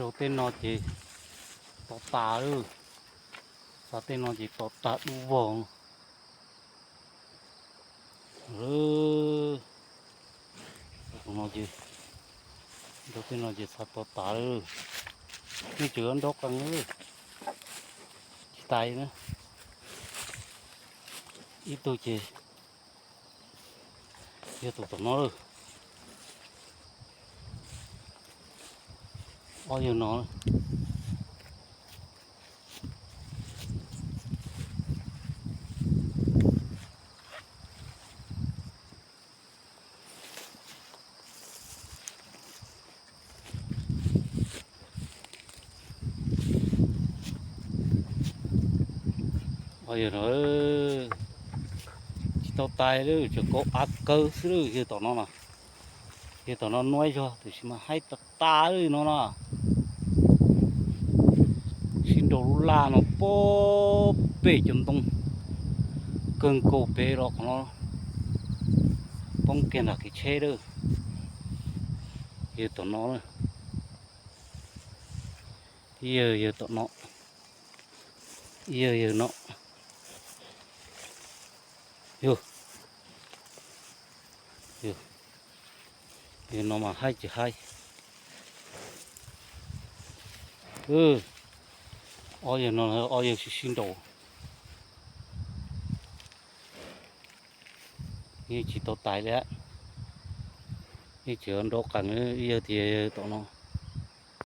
Nrau tej no ces to tas lawm. Xav tej no ces to tas dub vog. Nrau tej no ces xav to tas lawm. Nej tseem nrau qees lawm. Tsis tas na. Ib tug ces yog tus tom no lawm. Ob yawg no. Ob yawg no tsis tau tais lawm, tseem kaum av kawg xwb lawm yawg tom no na. Yawg tom no nuav zog tiam sis mas haib tas tas lawm no na. Sib nraus lub laj no puag pem cov ntoo kawg nkaus pem los qhov no poob kiag nram kev tsheb lawm. Yawg tom no, ib yawg yawg tom no, ib yawg yawg no. Yawg, yawg no mas haib tsis haib. Ob yawg no ob yawg sib sib nraus. Yeej tsis tau tais li, yeej tseem nrau qees, ib yawg tias yawg tom no.